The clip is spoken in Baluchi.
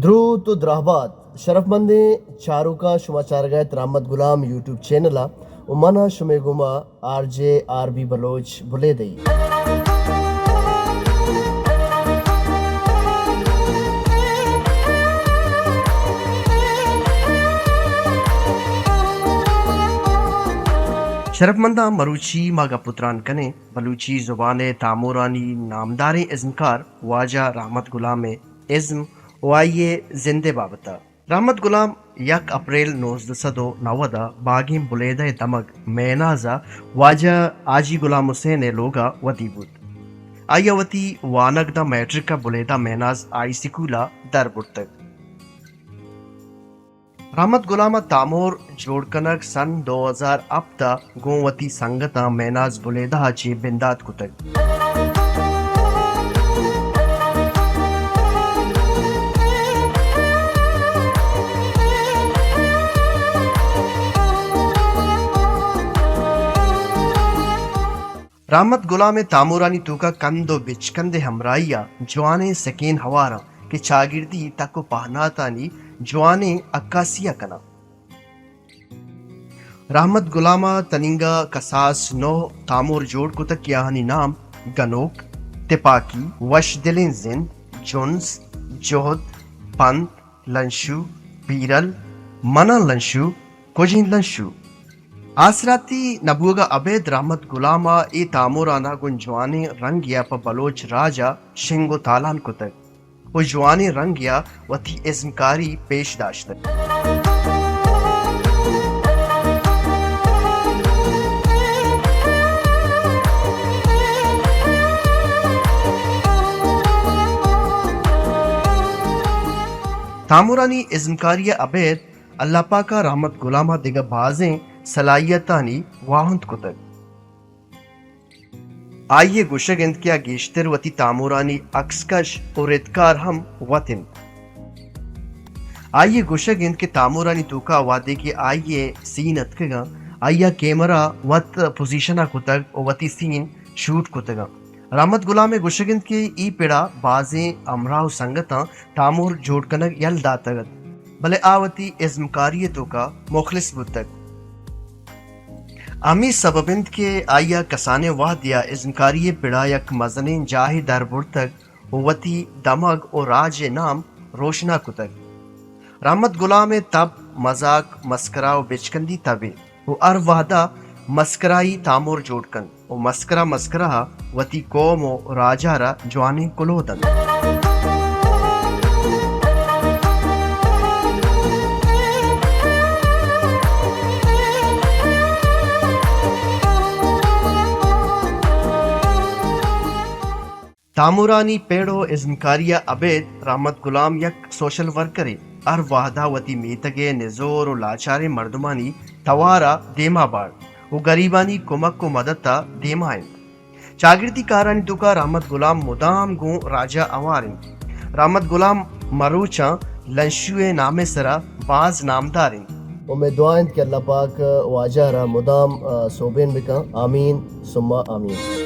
دروت و درہبات شرفمندیں چاروکاں، شما چارگا ات رحمت غلام یوٹیوب چینل ء و من آں شمے گوما R J R B Baloch بلیدئی۔ شرفمنداں، مروچی ما گپ و تران کنیں بلوچی زبان ء تامورانی نامداریں ازمکار واجہ رحمت غلام ء ازم و آئی ء زند ء بابت ء۔ رحمت غلام یک اپریل نوزدہ سد و نود ء باگیں بلیدہ ء دمگ میناز ء واجہ حاجی غلام حسین ء لوگ ء ودی بوت۔ آئی ء وتی وانگ داں میٹرک ء بلیدہ میناز ہائی سکول ء در برتگ۔ رحمت غلام ء تامور جوڑ کنگ سن دو ہزار ہپت ء گوں وتی سنگتاں میناز بلیدہ ء چہ بندات کتگ۔ رحمت غلام ء تامورانی توکا کند و بچکند ء ہمراہی ء جوانیں سکین ہوار انت کہ چاگردی تک و پہناتانی جوانیں عکاسی ء کناں۔ رحمت غلام ء تنینگا کساس نو تامور جوڑ کتگ کہ آہانی نام گنوک، تپاکی، وشدلیں زند، جنز، جہد، پنت، لنشو، پیرل، مناں لنشو، کجیں لنشو۔ آسراتی نبوگا ابید رحمت غلام ء اے تاموراناں گوں جوانیں رنگے ء پہ بلوچ راج ء شنگ و تالان کتگ و جوانیں رنگے ء وتی ازمکاری پیش داشتگ۔ تامورانی ازمکاری ء ابید اللہ پاک ء رحمت غلام ء دگہ بازیں صلاحیتانی واہند کتگ۔ آئی ء گوشگ انت کہ آ گیشتر وتی تامورانی عکس کش و ردکار ہم وت انت۔ آئی ء گوشگ انت کہ تامورانی توکا وہدے کہ آئی ء سین اتکگاں، آئی ء کیمرہ وت پوزیشن ء کتگ و وتی سین شوٹ کتگاں۔ رحمت غلام ء گوشگ انت کہ ای پڑا بازیں ہمراہ و سنگتاں تامور جوڑ کنگ یل داتگ ات، بلے آ وتی ازمکاری ء توکا مخلص بوتگ۔ ہمے سبب انت کہ آئی ء کسانیں وہدے ء ازمکاری ء پڑا یک مزنیں جاہے در برتگ و وتی دمگ و راج ء نام روشنا کتگ۔ رحمت غلام ء تب مزاک، مسکرا و بچکندی تبے و ہر وہدا مسکرائی تامور جوڑ کنت و مسکرا مسکرا وتی قوم و راجا را جوانیں کلوہ دنت۔ تامورانی پڑ و ازمکاری ء ابید رحمت غلام یک سوشل ورکرے، ہر وہدا وتی میتگ ء نزور و لاچاریں مردمانی توار ء دیما بارت و گریبانی کمک و مدت ء دیما انت۔ چاگردی کارانی توکا رحمت غلام مدام گوں راجا ہوار انت۔ رحمت غلام مروچاں لنشو ء نام ء سرا باز نامدار انت۔ امید دعا انت کہ اللہ پاک واجہ را مدام، آ، سوبین بکن۔ آمین ثم آمین۔